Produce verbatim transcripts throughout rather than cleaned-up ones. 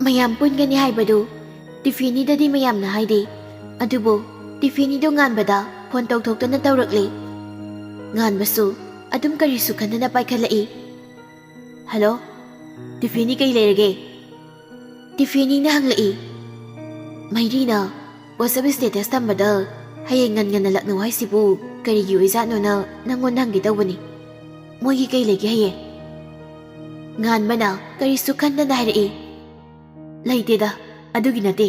ꯃꯌꯥꯝ ꯄꯨꯟꯒꯅꯤ ꯍꯥꯏꯕꯗꯨ ꯇꯤꯐꯦꯅꯤꯗꯗꯤ ꯃꯌꯥꯝꯅ ꯍꯥꯏꯗꯦ꯫ ꯑꯗꯨꯕꯨ ꯇꯤꯐꯦꯅꯤꯗꯣ ꯉꯥꯟꯕꯗ ꯐꯣꯟ ꯇꯧꯊꯣꯛꯇꯅ ꯇꯧꯔꯛꯂꯦ꯫ ꯉꯥꯟꯕꯁꯨ ꯑꯗꯨꯝ ꯀꯔꯤꯁꯨ ꯈꯟꯗꯅ ꯄꯥꯏꯈꯠꯂꯛꯏ꯫ "ꯍꯜꯂꯣ, ꯇꯤꯐꯦꯅꯤ, ꯀꯩ ꯂꯩꯔꯒꯦ?" ꯇꯤꯐꯦꯅꯤꯅ ꯍꯪꯂꯛꯏ꯫ "ꯃꯩꯔꯤꯅ WhatsApp status ꯊꯝꯕꯗ ꯍꯌꯦꯡ ꯉꯟ ꯉꯟꯅ ꯂꯥꯛꯅꯧ ꯍꯥꯏꯁꯤꯕꯨ ꯀꯔꯤꯒꯤ ꯑꯣꯏꯖꯥꯠꯅꯣꯅ ꯅꯪꯉꯣꯟꯗ ꯍꯪꯒꯦ ꯇꯧꯕꯅꯤ꯫ ꯃꯣꯏꯒꯤ ꯀꯩ ꯂꯩꯒꯦ ꯍꯌꯦꯡ?" ꯉꯥꯟꯕꯅ ꯀꯔꯤꯁꯨ ꯈꯟꯗꯅ ꯍꯥꯏꯔꯛꯏ꯫ "ꯂꯩꯇꯦꯗ, ꯑꯗꯨꯒꯤ ꯅꯠꯇꯦ꯫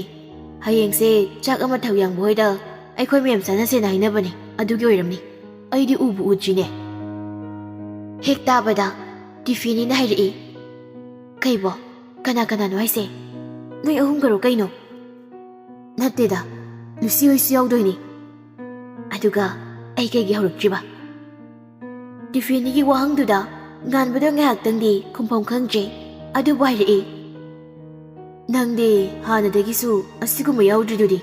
ꯍꯌꯦꯡꯁꯦ ꯆꯥꯛ ꯑꯃ ꯊꯧꯌꯥꯡꯕ ꯍꯣꯏꯗ ꯑꯩꯈꯣꯏ ꯃꯌꯥꯝ ꯆꯥꯅꯁꯦꯅ ꯍꯥꯏꯅꯕꯅꯦ, ꯑꯗꯨꯒꯤ ꯑꯣꯏꯔꯝꯅꯤ꯫ ꯑꯩꯗꯤ ꯎꯕꯨ ꯎꯗ꯭ꯔꯤꯅꯦ꯫" ꯍꯦꯛ ꯇꯥꯕꯗ ꯇꯤꯐꯦꯅꯤꯅ ꯍꯥꯏꯔꯛꯏ꯫ "ꯀꯩꯕꯣ? ꯀꯅꯥ ꯀꯅꯥꯅꯣ ꯍꯥꯏꯁꯦ? ꯅꯣꯏ ꯑꯍꯨꯝꯒꯔꯣ ꯀꯩꯅꯣ?" "ꯅꯠꯇꯦꯗ, ꯂꯨꯁꯤ ꯍꯣꯏꯁꯨ ꯌꯥꯎꯗꯣꯏꯅꯤ꯫ ꯑꯗꯨꯒ ꯑꯩ ꯀꯩꯒꯤ ꯍꯧꯔꯛꯇ꯭ꯔꯤꯕ?" ꯇꯤꯐꯦꯅꯤꯒꯤ ꯋꯥꯍꯪꯗꯨꯗ ꯉꯥꯟꯕꯗꯣ ꯉꯥꯏꯍꯥꯛꯇꯪꯗꯤ ꯈꯨꯝꯐꯝ ꯈꯪꯗ꯭ꯔꯦ꯫ ꯑꯗꯨꯕꯨ ꯍꯥꯏꯔꯛꯏ꯫ "ꯅꯪꯗꯤ ꯍꯥꯟꯅꯗꯒꯤꯁꯨ ꯑꯁꯤꯒꯨꯝꯕ ꯌꯥꯎꯗ꯭ꯔꯤꯗꯨꯗꯤ꯫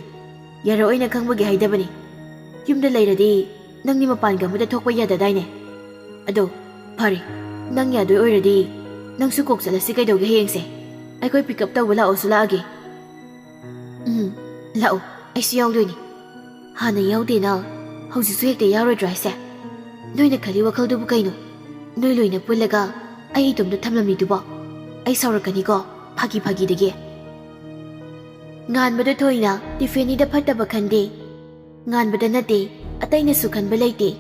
ꯌꯥꯔꯛꯑꯣꯏꯅ ꯈꯪꯕꯒꯤ ꯍꯥꯏꯗꯕꯅꯤ꯫ ꯌꯨꯝꯗ ꯂꯩꯔꯗꯤ ꯅꯪꯗꯤ ꯃꯄꯥꯟꯒ ꯑꯃꯗ ꯊꯣꯛꯄ ꯌꯥꯗꯗꯥꯏꯅꯦ? ꯑꯗꯣ ꯐꯔꯦ, ꯅꯪ ꯌꯥꯗꯣꯏ ꯑꯣꯏꯔꯗꯤ ꯅꯪꯁꯨ ꯀꯣꯛ ꯆꯠꯂꯁꯤ ꯀꯩꯗꯧꯒꯦ ꯍꯌꯦꯡꯁꯦ? ꯑꯩꯈꯣꯏ pick up ꯇꯧꯕ ꯂꯥꯛꯑꯣꯁꯨ ꯂꯥꯛꯑꯒꯦ꯫" "ꯎꯝ, ꯂꯥꯛꯑꯣ, ꯑꯩꯁꯨ ꯌꯥꯎꯗꯣꯏꯅꯤ꯫" "ꯍꯥꯟꯅ ꯌꯥꯎꯗꯦꯅ ꯍꯧꯖꯤꯛꯁꯨ ꯍꯦꯛꯇ ꯌꯥꯎꯔꯣꯏꯗ꯭ꯔꯣ ꯍꯥꯏꯁꯦ? ꯅꯣꯏꯅ ꯈꯜꯂꯤ ꯋꯥꯈꯜꯗꯨꯕꯨ ꯀꯩꯅꯣ? ꯅꯣꯏ ꯂꯣꯏꯅ ꯄꯨꯜꯂꯒ ꯑꯩ ꯏꯇꯣꯝꯇ ꯊꯝꯂꯝꯃꯤꯗꯨꯕꯣ? ꯑꯩ ꯁꯥꯎꯔꯛꯀꯅꯤꯀꯣ, ꯐꯥꯒꯤ ꯐꯥꯒꯤꯗꯒꯤ꯫" ꯉꯥꯟꯕꯗ ꯊꯣꯏꯅ ꯇꯤꯐꯦꯅꯤꯗ ꯐꯠꯇꯕ ꯈꯟꯗꯦ꯫ ꯉꯥꯟꯕꯗ ꯅꯠꯇꯦ, ꯑꯇꯩꯅꯁꯨ ꯈꯟꯕ ꯂꯩꯇꯦ꯫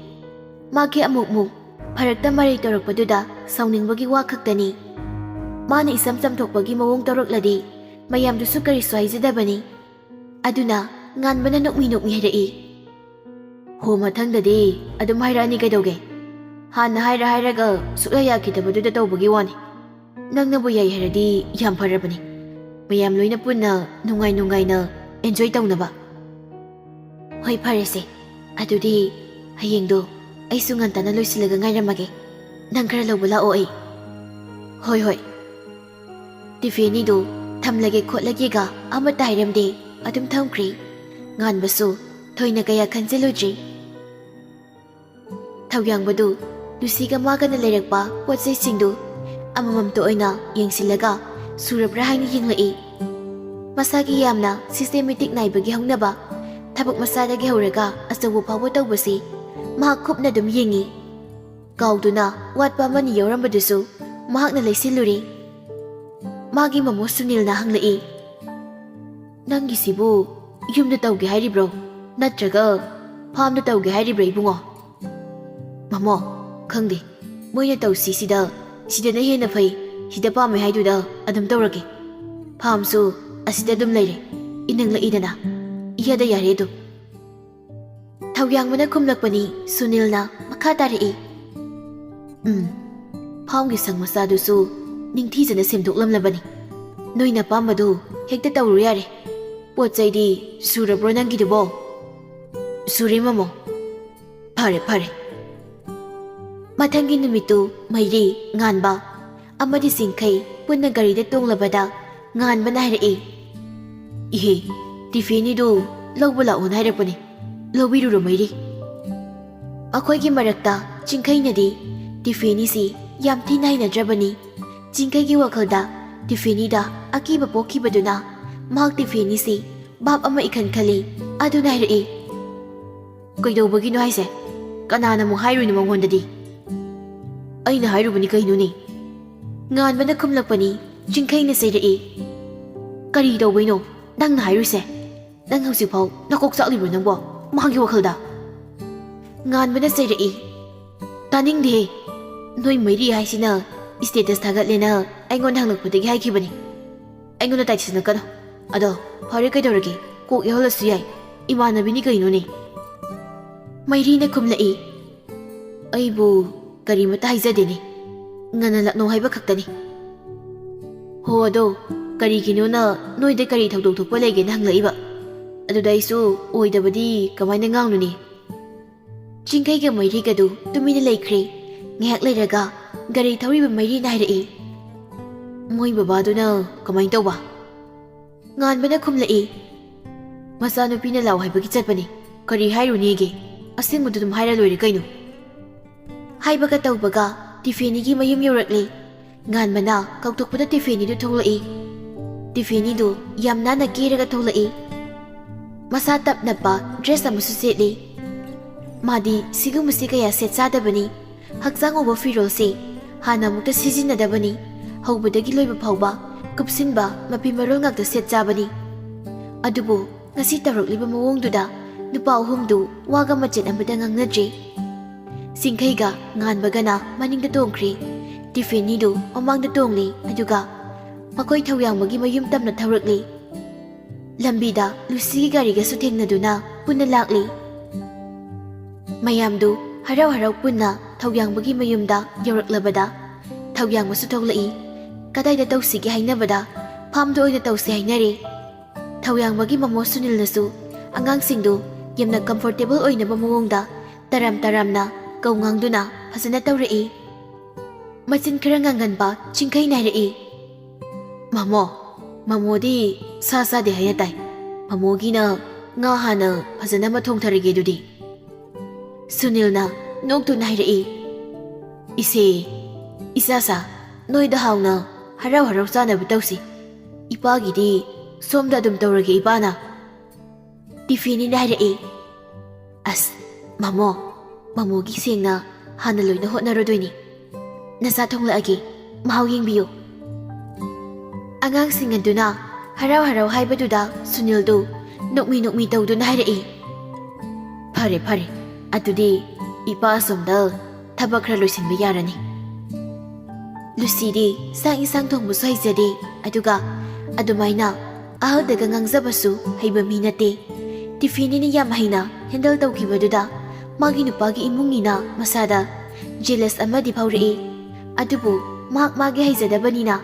ꯃꯥꯒꯤ ꯑꯃꯨꯛꯃꯨꯛ ꯐꯔꯛꯇ ꯃꯔꯩ ꯇꯧꯔꯛꯄꯗꯨꯗ ꯁꯥꯎꯅꯤꯡꯕꯒꯤ ꯋꯥ ꯈꯛꯇꯅꯤ꯫ ꯃꯥꯅ ꯏꯆꯝ ꯆꯝꯊꯣꯛꯄꯒꯤ ꯃꯑꯣꯡ ꯇꯧꯔꯛꯂꯗꯤ ꯃꯌꯥꯝꯗꯨꯁꯨ ꯀꯔꯤꯁꯨ ꯍꯥꯏꯖꯗꯕꯅꯤ꯫ ꯑꯗꯨꯅ ꯉꯥꯟꯕꯅ ꯅꯣꯛꯃꯤ ꯅꯣꯛꯃꯤ ꯍꯥꯏꯔꯛꯏ꯫ "ꯍꯣ, ꯃꯊꯪꯗꯗꯤ ꯑꯗꯨꯝ ꯍꯥꯏꯔꯛꯑꯅꯤ ꯀꯩꯗꯧꯒꯦ? ꯍꯥꯟꯅ ꯍꯥꯏꯔ ꯍꯥꯏꯔꯒ ꯁꯨꯛꯌꯥ ꯌꯥꯈꯤꯗꯕꯗꯨꯗ ꯇꯧꯕꯒꯤ ꯋꯥꯅꯤ꯫ ꯅꯪꯅꯕꯨ ꯌꯥꯏ ꯍꯥꯏꯔꯗꯤ ꯌꯥꯝ ꯐꯔꯕꯅꯤ꯫ ꯃꯌꯥꯝ ꯂꯣꯏꯅ ꯄꯨꯟꯅ ꯅꯨꯡꯉꯥꯏ ꯅꯨꯡꯉꯥꯏꯅ enjoy ꯇꯧꯅꯕ꯫" "ꯍꯣꯏ, ꯐꯔꯦꯁꯦ꯫ ꯑꯗꯨꯗꯤ ꯍꯌꯦꯡꯗꯣ ꯑꯩꯁꯨ ꯉꯟꯇꯥꯅ ꯂꯣꯏꯁꯤꯜꯂꯒ ꯉꯥꯏꯔꯝꯃꯒꯦ꯫ ꯅꯪ ꯈꯔ ꯂꯧꯕ ꯂꯥꯛꯑꯣ ꯑꯩ꯫" "ꯍꯣꯏ, ꯍꯣꯏ꯫" ꯇꯤꯐꯦꯅꯤꯗꯨ ꯊꯝꯂꯒꯦ ꯈꯣꯠꯂꯒꯦꯒ ꯑꯃꯠꯇ ꯍꯥꯏꯔꯝꯗꯦ, ꯑꯗꯨꯝ ꯊꯝꯈ꯭ꯔꯦ꯫ ꯉꯥꯟꯕꯁꯨ ꯊꯣꯏꯅ ꯀꯌꯥ ꯈꯟꯖꯤꯜꯂꯨꯗ꯭ꯔꯤ꯫ ꯊꯧꯌꯥꯡꯕꯗꯨ ꯂꯨꯁꯤꯒ ꯃꯥꯒꯅ ꯂꯩꯔꯛꯄ ꯄꯣꯠ ꯆꯩꯁꯤꯡꯗꯨ ꯑꯃꯃꯝꯇ ꯑꯣꯏꯅ ꯌꯦꯡꯁꯤꯜꯂꯒ ꯁꯨꯔꯕ꯭ꯔꯥ ꯍꯥꯏꯅ ꯌꯦꯡꯂꯛꯏ꯫ ꯃꯁꯥꯒꯤ ꯌꯥꯝꯅ systematic ꯅꯥꯏꯕꯒꯤ ꯍꯧꯅꯕ, ꯊꯕꯛ ꯃꯆꯥꯗꯒꯤ ꯍꯧꯔꯒ ꯑꯆꯧꯕ ꯐꯥꯎꯕ ꯇꯧꯕꯁꯤ ꯃꯍꯥꯛ ꯀꯨꯞꯅ ꯑꯗꯨꯝ ꯌꯦꯡꯏ꯫ ꯀꯥꯎꯗꯨꯅ ꯋꯥꯠꯄ ꯑꯃꯅꯤ ꯌꯥꯎꯔꯝꯕꯗꯨꯁꯨ ꯃꯍꯥꯛꯅ ꯂꯩꯁꯤꯜꯂꯨꯔꯦ꯫ ꯃꯥꯒꯤ ꯃꯃꯣ ꯁꯨꯅꯤꯜꯅ ꯍꯪꯂꯛꯏ, "ꯅꯪꯒꯤꯁꯤꯕꯨ ꯌꯨꯝꯗ ꯇꯧꯒꯦ ꯍꯥꯏꯔꯤꯕ꯭ꯔꯣ, ꯅꯠꯇ꯭ꯔꯒ farmꯗ ꯇꯧꯒꯦ ꯍꯥꯏꯔꯤꯕ꯭ꯔꯥ ꯏꯕꯨꯡꯉꯣ?" "ꯃꯃꯣ, ꯈꯪꯗꯦ, ꯃꯣꯏꯅ ꯇꯧꯁꯤ ꯁꯤꯗ, ꯁꯤꯗꯅ ꯍꯦꯟꯅ ꯐꯩ, ꯁꯤꯗ ꯄꯥꯝꯃꯦ ꯍꯥꯏꯗꯨꯗ ꯑꯗꯨꯝ ꯇꯧꯔꯒꯦ꯫ Farmꯁꯨ ꯑꯁꯤꯗ ꯑꯗꯨꯝ ꯂꯩꯔꯦ, ꯏꯅꯛ ꯅꯛꯏꯗꯅ, ꯏꯌꯥꯗ ꯌꯥꯔꯦ ꯑꯗꯨꯝ꯫" ꯊꯧꯌꯥꯡꯕꯅ ꯈꯨꯝꯂꯛꯄꯅꯤ꯫ ꯁꯨꯅꯤꯜꯅ ꯃꯈꯥ ꯇꯥꯔꯛꯏ, "ꯎꯝ, farmꯒꯤ ꯁꯪ ꯃꯆꯥꯗꯨꯁꯨ ꯅꯤꯡꯊꯤꯖꯅ ꯁꯦꯝꯗꯣꯛꯂꯝꯂꯕꯅꯤ꯫ ꯅꯣꯏꯅ ꯑꯄꯥꯝꯕꯗꯨ ꯍꯦꯛꯇ ꯇꯧꯔꯨ ꯌꯥꯔꯦ꯫ ꯄꯣꯠ ꯆꯩꯗꯤ ꯁꯨꯔꯕ꯭ꯔꯣ ꯅꯪꯒꯤꯗꯨꯕꯣ?" "ꯁꯨꯔꯦ ꯃꯃꯣ꯫" "ꯐꯔꯦ, ꯐꯔꯦ꯫" ꯃꯊꯪꯒꯤ ꯅꯨꯃꯤꯠꯇꯨ ꯃꯩꯔꯤ, ꯉꯥꯟꯕ ꯑꯃꯗꯤ ꯆꯤꯡꯈꯩ ꯄꯨꯟꯅ ꯒꯥꯔꯤꯗ ꯇꯣꯡꯂꯕꯗ ꯉꯥꯟꯕꯅ ꯍꯥꯏꯔꯛꯏ, "ꯏꯍꯦ, ꯇꯤꯐꯦꯅꯤꯗꯨ ꯂꯧꯕ ꯂꯥꯛꯑꯣꯅ ꯍꯥꯏꯔꯛꯄꯅꯤ, ꯂꯧꯕꯤꯔꯨꯔꯣ ꯃꯩꯔꯤ꯫" ꯑꯩꯈꯣꯏꯒꯤ ꯃꯔꯛꯇ ꯆꯤꯡꯈꯩꯅꯗꯤ ꯇꯤꯐꯦꯅꯤꯁꯤ ꯌꯥꯝ ꯊꯤꯅ ꯍꯩꯅꯗ꯭ꯔꯕꯅꯤ꯫ ꯆꯤꯡꯈꯩꯒꯤ ꯋꯥꯈꯜꯗ ꯇꯤꯐꯦꯅꯤꯗ ꯑꯀꯤꯕ ꯄꯣꯛꯈꯤꯕꯗꯨꯅ ꯃꯍꯥꯛ ꯇꯤꯐꯦꯅꯤꯁꯤ ꯚꯥꯞ ꯑꯃ ꯏꯈꯟ ꯈꯜꯂꯤ꯫ ꯑꯗꯨꯅ ꯍꯥꯏꯔꯛꯏ, "ꯀꯩꯗꯧꯕꯒꯤꯅꯣ ꯍꯥꯏꯁꯦ? ꯀꯅꯥꯅ ꯑꯃꯨꯛ ꯍꯥꯏꯔꯨꯏꯅꯣ ꯃꯉꯣꯟꯗꯗꯤ?" "ꯑꯩꯅ ꯍꯥꯏꯔꯨꯕꯅꯤ ꯀꯩꯅꯣꯅꯦ?" ꯉꯥꯟꯕꯅ ꯈꯨꯝꯂꯛꯄꯅꯤ꯫ ꯆꯤꯡꯈꯩꯅ ꯆꯩꯔꯛꯏ, "ꯀꯔꯤ ꯇꯧꯕꯩꯅꯣ ꯅꯪꯅ ꯍꯥꯏꯔꯨꯏꯁꯦ? ꯅꯪ ꯍꯧꯖꯤꯛꯐꯥꯎ ꯅꯀꯣꯛ ꯆꯥꯛꯂꯤꯕ꯭ꯔꯣ ꯅꯪꯕꯣ? ꯃꯥꯒꯤ ꯋꯥꯈꯜꯗ?" ꯉꯥꯟꯕꯅ ꯆꯩꯔꯛꯏ, "ꯇꯥꯅꯤꯡꯗꯦꯍꯦ꯫ ꯅꯣꯏ ꯃꯩꯔꯤ ꯍꯥꯏꯁꯤꯅ status ꯊꯥꯒꯠꯂꯦꯅ ꯑꯩꯉꯣꯟꯗ ꯍꯪꯂꯛꯄꯗꯒꯤ ꯍꯥꯏꯈꯤꯕꯅꯤ꯫ ꯑꯩꯉꯣꯟꯗ ꯇꯥꯏꯊꯤꯁꯤꯟꯅꯀꯅꯨ꯫ ꯑꯗꯣ ꯐꯔꯦ, ꯀꯩꯗꯧꯔꯒꯦ? ꯀꯣꯛ ꯌꯥꯎꯍꯜꯂꯁꯨ ꯌꯥꯏ꯫ ꯏꯃꯥꯟꯅꯕꯤꯅꯤ ꯀꯩꯅꯣꯅꯦ꯫" ꯃꯩꯔꯤꯅ ꯈꯨꯝꯂꯛꯏ, "ꯑꯩꯕꯨ ꯀꯔꯤꯃꯇ ꯍꯥꯏꯖꯗꯦꯅꯦ꯫ ꯉꯟꯅ ꯂꯥꯛꯅꯧ ꯍꯥꯏꯕ ꯈꯛꯇꯅꯤ꯫" "ꯍꯣ, ꯑꯗꯣ ꯀꯔꯤꯒꯤꯅꯣꯅ ꯅꯣꯏꯗ ꯀꯔꯤ ꯊꯧꯗꯣꯛ ꯊꯣꯛꯄ ꯂꯩꯒꯦꯅ ꯍꯪꯂꯛꯏꯕ? ꯑꯗꯨꯗ ꯑꯩꯁꯨ ꯑꯣꯏꯗꯕꯗꯤ ꯀꯃꯥꯏꯅ ꯉꯥꯡꯂꯨꯅꯤ?" ꯆꯤꯡꯈꯩꯒ ꯃꯩꯔꯤꯒꯗꯨ ꯇꯨꯃꯤꯟꯅ ꯂꯩꯈ꯭ꯔꯦ꯫ ꯉꯥꯏꯍꯥꯛ ꯂꯩꯔꯒ ꯒꯥꯔꯤ ꯊꯧꯔꯤꯕ ꯃꯩꯔꯤꯅ ꯍꯥꯏꯔꯛꯏ, "ꯃꯣꯏ ꯕꯕꯥꯗꯨꯅ ꯀꯃꯥꯏꯅ ꯇꯧꯕ?" ꯉꯥꯟꯕꯅ ꯈꯨꯝꯂꯛꯏ, "ꯃꯆꯥꯅꯨꯄꯤꯅ ꯂꯥꯛꯑꯣ ꯍꯥꯏꯕꯒꯤ ꯆꯠꯄꯅꯤ꯫ ꯀꯔꯤ ꯍꯥꯏꯔꯨꯅꯤꯒꯦ? ꯑꯁꯦꯡꯕꯗꯨ ꯑꯗꯨꯝ ꯍꯥꯏꯔ ꯂꯣꯏꯔꯦ ꯀꯩꯅꯣ꯫" ꯍꯥꯏꯕꯒ ꯇꯧꯕꯒ ꯇꯤꯐꯦꯅꯤꯒꯤ ꯃꯌꯨꯝ ꯌꯧꯔꯛꯂꯦ꯫ ꯉꯥꯟꯕꯅ ꯀꯧꯊꯣꯛꯄꯗ ꯇꯤꯐꯦꯅꯤꯗꯨ ꯊꯣꯛꯂꯛꯏ꯫ ꯇꯤꯐꯦꯅꯤꯗꯨ ꯌꯥꯝ ꯅꯥꯟꯅ ꯀꯦꯔꯒ ꯊꯣꯛꯂꯛꯏ꯫ ꯃꯁꯥ ꯇꯞ ꯅꯞꯄ ꯗ꯭ꯔꯦꯁ ꯑꯃꯁꯨ ꯁꯦꯠꯂꯤ꯫ ꯃꯥꯗꯤ ꯁꯤꯒꯨꯝꯕꯁꯤ ꯀꯌꯥ ꯁꯦꯠ ꯆꯥꯗꯕꯅꯤ꯫ ꯍꯛꯆꯥꯡ ꯎꯕ ꯐꯤꯔꯣꯜꯁꯤ ꯍꯥꯟꯅ ꯑꯃꯨꯛꯇ ꯁꯤꯖꯤꯟꯅꯗꯕꯅꯤ꯫ ꯍꯧꯕꯗꯒꯤ ꯂꯣꯏꯕ ꯐꯥꯎꯕ ꯀꯨꯞꯁꯤꯟꯕ ꯃꯐꯤ ꯃꯔꯣꯜ ꯉꯥꯛꯇ ꯁꯦꯠ ꯆꯥꯕꯅꯤ꯫ ꯑꯗꯨꯕꯨ ꯉꯁꯤ ꯇꯧꯔꯛꯂꯤꯕ ꯃꯑꯣꯡꯗꯨꯗ ꯅꯨꯄꯥ ꯑꯍꯨꯝꯗꯨ ꯋꯥꯒ ꯃꯆꯦꯠ ꯑꯃꯠꯇ ꯉꯥꯡꯅꯗ꯭ꯔꯤ꯫ ꯆꯤꯡꯈꯩꯒ ꯉꯥꯟꯕꯒꯅ ꯃꯅꯤꯡꯗ ꯇꯣꯡꯈ꯭ꯔꯤ꯫ ꯇꯤꯐꯦꯅꯤꯗꯨ ꯃꯃꯥꯡꯗ ꯇꯣꯡꯂꯤ꯫ ꯑꯗꯨꯒ ꯃꯈꯣꯏ ꯊꯧꯌꯥꯡꯕꯒꯤ ꯃꯌꯨꯝ ꯇꯝꯅ ꯊꯧꯔꯛꯂꯤ꯫ ꯂꯝꯕꯤꯗ ꯂꯨꯁꯤꯒꯤ ꯒꯥꯔꯤꯒꯁꯨ ꯊꯦꯡꯅꯗꯨꯅ ꯄꯨꯟꯅ ꯂꯥꯛꯂꯤ꯫ ꯃꯌꯥꯝꯗꯨ ꯍꯔꯥꯎ ꯍꯔꯥꯎ ꯄꯨꯟꯅ ꯊꯧꯌꯥꯡꯕꯒꯤ ꯃꯌꯨꯝꯗ ꯌꯧꯔꯛꯂꯕꯗ ꯊꯧꯌꯥꯡꯕꯁꯨ ꯊꯣꯛꯂꯛꯏ꯫ ꯀꯗꯥꯏꯗ ꯇꯧꯁꯤꯒꯦ ꯍꯥꯏꯅꯕꯗ ꯐꯥꯝꯗ ꯑꯣꯏꯅ ꯇꯧꯁꯤ ꯍꯥꯏꯅꯔꯦ꯫ ꯊꯧꯌꯥꯡꯕꯒꯤ ꯃꯃꯣ ꯁꯨꯅꯤꯜꯅꯁꯨ ꯑꯉꯥꯡꯁꯤꯡꯗꯨ ꯌꯥꯝꯅ ꯀꯝꯐꯣꯔꯇꯦꯕꯜ ꯑꯣꯏꯅꯕ ꯃꯑꯣꯡꯗ ꯇꯔꯥꯝ ꯇꯔꯥꯝꯅ ꯀꯧ ꯉꯥꯡꯗꯨꯅ ꯐꯖꯅ ꯇꯧꯔꯛꯏ꯫ ꯃꯆꯤꯟ ꯈꯔ ꯉꯥꯡꯒꯟꯕ ꯆꯤꯡꯈꯩꯅ ꯍꯥꯏꯔꯛꯏ, "ꯃꯃꯣ, ꯃꯃꯣꯗꯤ ꯁꯥ ꯆꯥꯗꯦ ꯍꯥꯏꯅ ꯇꯥꯏ꯫ ꯃꯃꯣꯒꯤꯅ ꯉꯥ ꯍꯥꯟꯅ ꯐꯖꯅ ꯑꯃ ꯊꯣꯡꯊꯔꯒꯦ ꯑꯗꯨꯗꯤ꯫" ꯁꯨꯅꯤꯜꯅ ꯅꯣꯛꯇꯨꯅ ꯍꯥꯏꯔꯛꯏ, "ꯏꯆꯦ, ꯏꯆꯥꯁꯥ, ꯅꯣꯏꯗ ꯍꯥꯎꯅ ꯍꯔꯥꯎ ꯍꯔꯥꯎ ꯆꯥꯅꯕ ꯇꯧꯁꯤ꯫ ꯏꯄꯥꯒꯤꯗꯤ ꯁꯣꯝꯗ ꯑꯗꯨꯝ ꯇꯧꯔꯒꯦ ꯏꯄꯥꯅ꯫" ꯇꯤꯐꯦꯅꯤꯅ ꯍꯥꯏꯔꯛꯏ, "ꯑꯁ, ꯃꯃꯣ, ꯃꯃꯣꯒꯤ ꯁꯦꯡꯅ ꯍꯥꯟꯅ ꯂꯣꯏꯅ ꯍꯣꯠꯅꯔꯗꯣꯏꯅꯤ꯫ ꯅꯆꯥ ꯊꯣꯡꯂꯛꯑꯒꯦ, ꯃꯍꯥꯎ ꯌꯦꯡꯕꯤꯌꯨ꯫" ꯑꯉꯥꯡꯁꯤꯡ ꯑꯗꯨꯅ ꯍꯔꯥꯎ ꯍꯔꯥꯎ ꯍꯥꯏꯕꯗꯨꯗ ꯁꯨꯅꯤꯜꯗꯨ ꯅꯣꯛꯃꯤ ꯅꯣꯛꯃꯤ ꯇꯧꯗꯨꯅ ꯍꯥꯏꯔꯛꯏ, "ꯐꯔꯦ, ꯐꯔꯦ, ꯑꯗꯨꯗꯤ ꯏꯄꯥ ꯑꯁꯣꯝꯗ ꯊꯕꯛ ꯈꯔ ꯂꯣꯏꯁꯤꯟꯕ ꯌꯥꯔꯅꯤ꯫" ꯂꯨꯁꯤꯗꯤ ꯆꯥꯛ ꯏꯟꯁꯥꯡ ꯊꯣꯡꯕꯁꯨ ꯍꯩꯖꯗꯦ, ꯑꯗꯨꯒ ꯑꯗꯨꯃꯥꯏꯅ ꯑꯍꯜꯗꯒ ꯉꯥꯡꯖꯕꯁꯨ ꯍꯩꯕ ꯃꯤ ꯅꯠꯇꯦ꯫ ꯇꯤꯐꯦꯅꯤꯅ ꯌꯥꯝ ꯍꯩꯅ ꯍꯦꯟꯗꯜ ꯇꯧꯈꯤꯕꯗꯨꯗ ꯃꯥꯒꯤ ꯅꯨꯄꯥꯒꯤ ꯏꯃꯨꯡꯅꯤꯅ ꯃꯁꯥꯗ ꯖꯦꯂꯁ ꯑꯃꯗꯤ ꯐꯥꯎꯔꯛꯏ꯫ ꯑꯗꯨꯕꯨ ꯃꯍꯥꯛ ꯃꯥꯒꯤ ꯍꯩꯖꯗꯕꯅꯤꯅ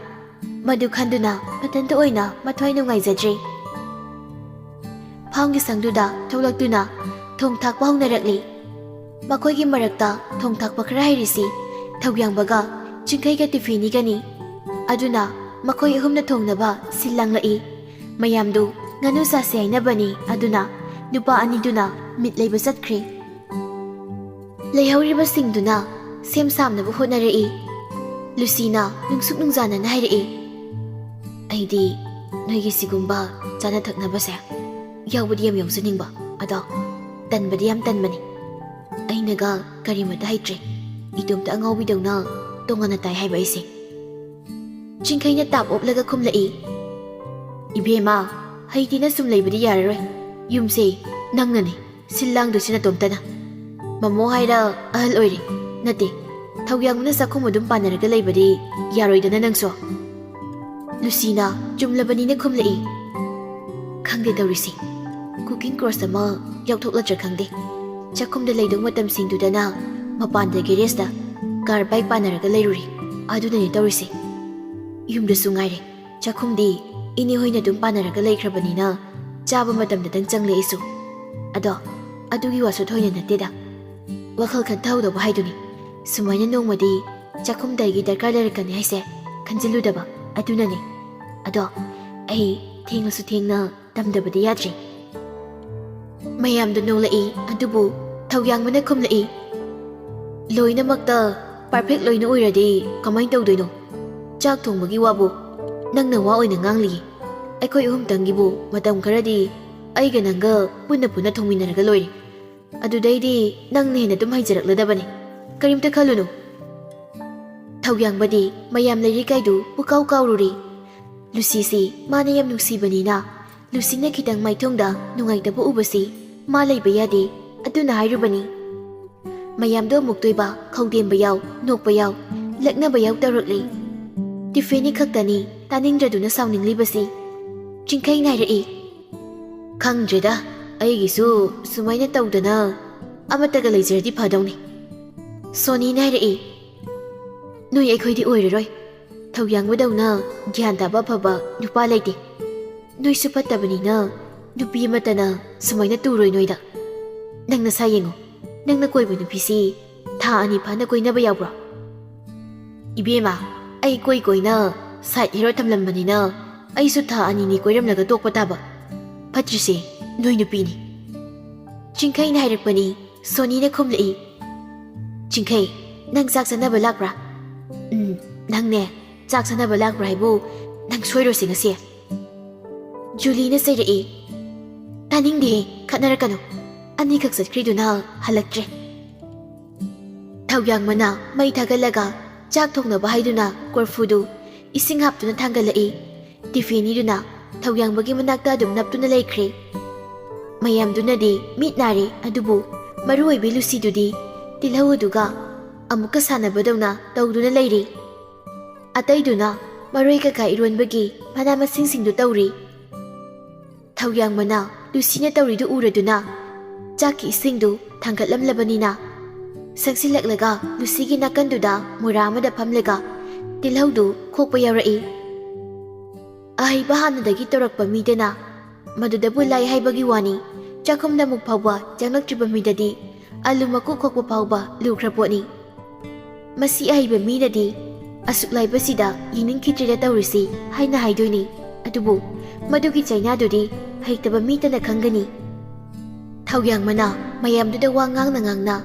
ꯃꯗꯨ ꯈꯟꯗꯨꯅ ꯃꯊꯟꯇ ꯑꯣꯏꯅ ꯃꯊ꯭ꯋꯥꯏ ꯅꯨꯡꯉꯥꯏꯖꯗ꯭ꯔꯦ꯫ ꯐꯥꯝꯒꯤ ꯁꯪꯗꯨꯗ ꯊꯣꯛꯂꯛꯇꯨꯅ ꯊꯣꯡ ꯊꯥꯛꯄ ꯍꯧꯅꯔꯛꯂꯤ꯫ ꯃꯈꯣꯏꯒꯤ ꯃꯔꯛꯇ ꯊꯣꯡ ꯊꯥꯛꯄ ꯈꯔ ꯍꯩꯔꯤꯁꯤ ꯊꯧꯌꯥꯡꯕꯒ ꯆꯤꯡꯈꯩꯒ ꯇꯤꯐꯦꯅꯤꯒꯅꯤ꯫ ꯑꯗꯨꯅ ꯃꯈꯣꯏ ꯑꯍꯨꯝꯅ ꯊꯣꯡꯅꯕ ꯁꯤꯜ ꯂꯥꯡꯂꯛꯏ꯫ ꯃꯌꯥꯝꯗꯨ ꯉꯥꯅꯨ ꯆꯥꯁꯤ ꯍꯥꯏꯅꯕꯅꯤ, ꯑꯗꯨꯅ ꯅꯨꯄꯥ ꯑꯅꯤꯗꯨꯅ ꯃꯤꯠ ꯂꯩꯕ ꯆꯠꯈ꯭ꯔꯦ꯫ ꯂꯩꯍꯧꯔꯤꯕꯁꯤꯡꯗꯨꯅ ꯁꯦꯝ ꯁꯥꯝꯅꯕ ꯍꯣꯠꯅꯔꯛꯏ꯫ ꯂꯨꯁꯤꯅ ꯅꯨꯡꯁꯨꯛ ꯅꯨꯡꯖꯥꯅꯅ ꯍꯥꯏꯔꯛꯏ, "ꯑꯩꯗꯤ ꯅꯣꯏꯒꯤ ꯁꯤꯒꯨꯝꯕ ꯆꯥꯅ ꯊꯛꯅꯕꯁꯦ ꯌꯥꯎꯕꯗꯤ ꯌꯥꯝ ꯌꯥꯎꯖꯅꯤꯡꯕ, ꯑꯗꯣ ꯇꯟꯕꯗꯤ ꯌꯥꯝ ꯇꯟꯕꯅꯤ꯫ ꯑꯩꯅꯒ ꯀꯔꯤꯃꯇ ꯍꯩꯇ꯭ꯔꯦ, ꯏꯇꯣꯝꯇ ꯑꯉꯥꯎꯕꯤꯗꯧꯅ ꯇꯣꯉꯥꯟꯅ ꯇꯥꯏ ꯍꯥꯏꯕ ꯑꯩꯁꯦ꯫ ꯆꯤꯡꯈꯩꯅ ꯇꯥꯞ ꯑꯣꯞꯂꯒ ꯈꯨꯝꯂꯛꯏ, "ꯏꯕꯦꯝꯃ, ꯍꯩꯇꯦꯅ ꯁꯨꯝ ꯂꯩꯕꯗꯤ ꯌꯥꯔꯔꯣꯏ꯫ ꯌꯨꯝꯁꯦ ꯅꯪꯅꯅꯤ ꯁꯤꯜ ꯂꯥꯡꯗꯣꯏꯁꯤ ꯅꯇꯣꯝꯇꯅ꯫ ꯃꯃꯣ ꯍꯥꯏꯔ ꯑꯍꯜ ꯑꯣꯏꯔꯦ, ꯅꯠꯇꯦ, ꯊꯧꯌꯥꯡꯕꯅ ꯆꯥꯛꯈꯨꯝ ꯑꯗꯨꯝ ꯄꯥꯟꯅꯔꯒ ꯂꯩꯕꯗꯤ ꯌꯥꯔꯣꯏꯗꯅ ꯅꯪꯁꯨ?" ꯂꯨꯁꯤꯅ ꯆꯨꯝꯂꯕꯅꯤꯅ ꯈꯨꯝꯂꯛꯏ, "ꯈꯪꯗꯦ ꯇꯧꯔꯤꯁꯤ, cooking course ꯑꯃ ꯌꯥꯎꯊꯣꯛꯂꯗ꯭ꯔꯥ ꯈꯪꯗꯦ꯫ ꯆꯥꯛꯈꯨꯝꯗ ꯂꯩꯗꯧ ꯃꯇꯝꯁꯤꯡꯗꯨꯗꯅ ꯃꯄꯥꯟꯗ garage ꯇ car bike ꯄꯥꯟꯅꯔꯒ ꯂꯩꯔꯨꯔꯤ꯫ ꯑꯗꯨꯅꯅꯦ ꯇꯧꯔꯤꯁꯦ꯫ ꯌꯨꯝꯗꯁꯨ ꯉꯥꯏꯔꯦ, ꯆꯥꯛꯈꯨꯝꯗꯤ ꯏꯅꯦ ꯍꯣꯏꯅ ꯑꯗꯨꯝ ꯄꯥꯟꯅꯔꯒ ꯂꯩꯈ꯭ꯔꯕꯅꯤꯅ ꯆꯥꯕ ꯃꯇꯝꯗꯇꯪ ꯆꯪꯂꯦ ꯑꯩꯁꯨ꯫ ꯑꯗꯣ ꯑꯗꯨꯒꯤ ꯋꯥꯁꯨ ꯊꯣꯏꯅ ꯅꯠꯇꯦꯗ, ꯋꯥꯈꯜ ꯈꯟꯊꯍꯧꯗꯕ ꯍꯥꯏꯗꯨꯅꯤ꯫ ꯁꯨꯃꯥꯏꯅ ꯅꯣꯡꯃꯗꯤ ꯆꯥꯛꯈꯨꯝꯗ ꯑꯩꯒꯤ ꯗꯔꯀꯥꯔ ꯂꯩꯔꯛꯀꯅꯤ ꯍꯥꯏꯁꯦ ꯈꯟꯖꯤꯜꯂꯨꯗꯕ ꯑꯗꯨꯅꯅꯦ꯫ ꯑꯗꯣ ꯑꯩ ꯊꯦꯡꯂꯁꯨ ꯊꯦꯡꯅ ꯇꯝꯗꯕꯗꯤ ꯌꯥꯗ꯭ꯔꯦ꯫" ꯃꯌꯥꯝꯗ ꯅꯣꯛꯂꯛꯏ, ꯑꯗꯨꯕꯨ ꯊꯧꯌꯥꯡꯕꯅ ꯈꯨꯝꯂꯛꯏ, "ꯂꯣꯏꯅꯃꯛꯇ perfect ꯂꯣꯏꯅ ꯑꯣꯏꯔꯗꯤ ꯀꯃꯥꯏꯅ ꯇꯧꯗꯣꯏꯅꯣ? ꯆꯥꯛ ꯊꯣꯡꯕꯒꯤ ꯋꯥꯕꯨ ꯅꯪꯅ ꯋꯥ ꯑꯣꯏꯅ ꯉꯥꯡꯂꯤꯌꯦ꯫ ꯑꯩꯈꯣꯏ ꯑꯍꯨꯝꯇꯪꯒꯤꯕꯨ ꯃꯇꯝ ꯈꯔꯗꯤ ꯑꯩꯒ ꯅꯪꯒ ꯄꯨꯟꯅ ꯄꯨꯟꯅ ꯊꯣꯡꯃꯤꯟꯅꯔꯒ ꯂꯣꯏꯔꯦ꯫ ꯑꯗꯨꯗꯩꯗꯤ ꯅꯪꯅ ꯍꯦꯟꯅ ꯑꯗꯨꯝ ꯍꯩꯖꯔꯛꯂꯗꯕꯅꯤ꯫ ꯀꯔꯤꯝꯇ ꯈꯜꯂꯨꯅꯨ꯫" ꯊꯧꯌꯥꯡꯕꯗꯤ ꯃꯌꯥꯝ ꯂꯩꯔꯤꯀꯥꯏꯗꯨ ꯄꯨꯀꯥꯎ ꯀꯥꯎꯔꯨꯔꯤ꯫ ꯂꯨꯁꯤꯁꯤ ꯃꯥꯅ ꯌꯥꯝ ꯅꯨꯡꯁꯤꯕꯅꯤꯅ, ꯂꯨꯁꯤꯅ ꯈꯤꯇꯪ ꯃꯥꯏꯊꯣꯡꯗ ꯅꯨꯡꯉꯥꯏꯇꯕ ꯎꯕꯁꯤ ꯃꯥ ꯂꯩꯕ ꯌꯥꯗꯦ, ꯑꯗꯨꯅ ꯍꯥꯏꯔꯨꯕꯅꯤ꯫ ꯃꯌꯥꯝꯗꯣ ꯑꯃꯨꯛꯇꯣꯏꯕ, ꯈꯧꯗꯦꯝꯕ ꯌꯥꯎ, ꯅꯣꯛꯄ ꯌꯥꯎ, ꯂꯛꯅꯕ ꯌꯥꯎ ꯇꯧꯔꯛꯂꯤ꯫ ꯇꯤꯐꯦꯅꯤ ꯈꯛꯇꯅꯤ ꯇꯥꯅꯤꯡꯗ꯭ꯔꯗꯨꯅ ꯁꯥꯎꯅꯤꯡꯂꯤꯕꯁꯤ꯫ ꯆꯤꯡꯈꯩ ꯉꯥꯏꯔꯛꯏ꯫ "ꯈꯪꯗ꯭ꯔꯦꯗ, ꯑꯩꯒꯤꯁꯨ ꯁꯨꯃꯥꯏꯅ ꯇꯧꯗꯅ ꯑꯃꯠꯇꯒ ꯂꯩꯖꯔꯗꯤ ꯐꯗꯧꯅꯤ꯫" ꯁꯣꯅꯤꯅ ꯍꯥꯏꯔꯛꯏ, "ꯅꯣꯏ ꯑꯩꯈꯣꯏꯗꯤ ꯑꯣꯏꯔꯔꯣꯏ꯫ ꯊꯧꯌꯥꯡꯕꯗꯧꯅ ꯒ꯭ꯌꯥꯟ ꯇꯥꯕ ꯑꯐꯕ ꯅꯨꯄꯥ ꯂꯩꯇꯦ꯫ ꯅꯣꯏꯁꯨ ꯐꯠꯇꯕꯅꯤꯅ ꯅꯨꯄꯤ ꯑꯃꯠꯇꯅ ꯁꯨꯃꯥꯏꯅ ꯇꯨꯔꯣꯏ ꯅꯣꯏꯗ꯫ ꯅꯪ ꯅꯁꯥ ꯌꯦꯡꯉꯨ, ꯅꯪꯅ ꯀꯣꯏꯕ ꯅꯨꯄꯤꯁꯤ ꯊꯥ ꯑꯅꯤ ꯐꯥꯅ ꯀꯣꯏꯅꯕ ꯌꯥꯎꯕ꯭ꯔꯣ?" "ꯏꯕꯦꯝꯃ, ꯑꯩ ꯀꯣꯏ ꯀꯣꯏꯅ side hero ꯊꯝꯂꯝꯕꯅꯤꯅ ꯑꯩꯁꯨ ꯊꯥ ꯑꯅꯤꯅꯤ ꯀꯣꯏꯔꯝꯂꯒ ꯇꯣꯛꯄ ꯇꯥꯕ꯫ ꯐꯠꯇ꯭ꯔꯤꯁꯦ ꯅꯣꯏ ꯅꯨꯄꯤꯅꯤ꯫" ꯆꯤꯡꯈꯩꯅ ꯍꯥꯏꯔꯛꯄꯅꯤ꯫ ꯁꯣꯅꯤꯅ ꯈꯨꯝꯂꯛꯏ, "ꯆꯤꯡꯈꯩ, ꯅꯪ ꯆꯥꯛ ꯆꯥꯅꯕ ꯂꯥꯛꯄ꯭ꯔꯥ?" "ꯎꯝ, ꯅꯪꯅꯦ, ꯆꯥꯛ ꯆꯥꯅꯕ ꯂꯥꯛꯄ꯭ꯔꯥ ꯍꯥꯏꯕꯨ ꯅꯪ ꯁꯣꯏꯔꯣꯁꯦ ꯉꯁꯤ꯫ ꯖꯨꯂꯤꯅ ꯆꯩꯔꯛꯏ꯫ "ꯇꯥꯅꯤꯡꯗꯦ, ꯈꯠꯅꯔꯛꯀꯅꯨ꯫ ꯑꯅꯤꯈꯛ ꯆꯠꯈ꯭ꯔꯤꯗꯨꯅ ꯍꯜꯂꯛꯇ꯭ꯔꯦ꯫" ꯊꯧꯌꯥꯡꯃꯅ ꯃꯩ ꯊꯥꯒꯠꯂꯒ ꯆꯥꯛ ꯊꯣꯡꯅꯕ ꯍꯥꯏꯗꯨꯅ ꯀꯣꯔꯐꯨꯗꯨ ꯏꯁꯤꯡ ꯍꯥꯞꯇꯨꯅ ꯊꯥꯡꯒꯠꯂꯛꯏ꯫ ꯇꯤꯐꯦꯅꯤꯗꯨꯅ ꯊꯧꯌꯥꯡꯕꯒꯤ ꯃꯅꯥꯛꯇ ꯑꯗꯨꯝ ꯅꯞꯇꯨꯅ ꯂꯩꯈ꯭ꯔꯦ꯫ ꯃꯌꯥꯝꯗꯨꯅꯗꯤ ꯃꯤꯠ ꯅꯥꯔꯦ, ꯑꯗꯨꯕꯨ ꯃꯔꯨ ꯑꯣꯏꯕꯤ ꯂꯨꯁꯤꯗꯨꯗꯤ ꯇꯤꯜꯍꯧ ꯑꯗꯨꯒ ꯑꯃꯨꯛꯀ ꯁꯥꯟꯅꯕꯗꯧꯅ ꯇꯧꯗꯨꯅ ꯂꯩꯔꯤ꯫ ꯑꯇꯩꯗꯨꯅ ꯃꯔꯣꯏ ꯀꯩꯀꯥ ꯏꯔꯣꯟꯕꯒꯤ ꯃꯅꯥ ꯃꯁꯤꯡꯁꯤꯡꯗꯨ ꯇꯧꯔꯤ꯫ ꯊꯧꯌꯥꯡꯕꯅ ꯂꯨꯁꯤꯅ ꯇꯧꯔꯤꯗꯨ ꯎꯔꯗꯨꯅ ꯆꯥꯛꯀꯤ ꯏꯁꯤꯡꯗꯨ ꯊꯥꯡꯒꯠꯂꯝꯂꯕꯅꯤꯅ, ꯁꯪꯁꯤꯜꯂꯛꯂꯒ ꯂꯨꯁꯤꯒꯤ ꯅꯥꯀꯟꯗꯨꯗ ꯃꯣꯔꯥ ꯑꯃꯗ ꯐꯝꯂꯒ ꯇꯤꯜꯍꯧꯗꯨ ꯈꯣꯛꯄ ꯌꯥꯎꯔꯛꯏ꯫ ꯑꯍꯩꯕ ꯍꯥꯟꯅꯗꯒꯤ ꯇꯧꯔꯛꯄ ꯃꯤꯗꯅ ꯃꯗꯨꯗꯕꯨ ꯂꯥꯏ ꯍꯥꯏꯕꯒꯤ ꯋꯥꯅꯤ, ꯆꯥꯛꯈꯨꯝꯗ ꯑꯃꯨꯛ ꯐꯥꯎꯕ ꯆꯪꯂꯛꯇ꯭ꯔꯤꯕ ꯃꯤꯗꯗꯤ ꯑꯂꯨ ꯃꯀꯨ ꯈꯣꯛꯄ ꯐꯥꯎꯕ ꯂꯨꯈ꯭ꯔ ꯄꯣꯠꯅꯤ꯫ "ꯃꯁꯤ ꯑꯍꯩꯕ ꯃꯤꯅꯗꯤ ꯑꯁꯨꯛ ꯂꯥꯏꯕꯁꯤꯗ ꯌꯦꯡꯅꯤꯡꯈꯤꯗ꯭ꯔꯦꯗ ꯇꯧꯔꯤꯁꯤ" ꯍꯥꯏꯅ ꯍꯥꯏꯗꯣꯏꯅꯤ꯫ ꯑꯗꯨꯕꯨ ꯃꯗꯨꯒꯤ ꯆꯩꯅꯥꯗꯨꯗꯤ ꯍꯩꯇꯕ ꯃꯤꯇꯅ ꯈꯪꯒꯅꯤ꯫ ꯊꯧꯌꯥꯡꯃꯅ ꯃꯌꯥꯝꯗꯨꯗ ꯋꯥ ꯉꯥꯡꯅ ꯉꯥꯡꯅ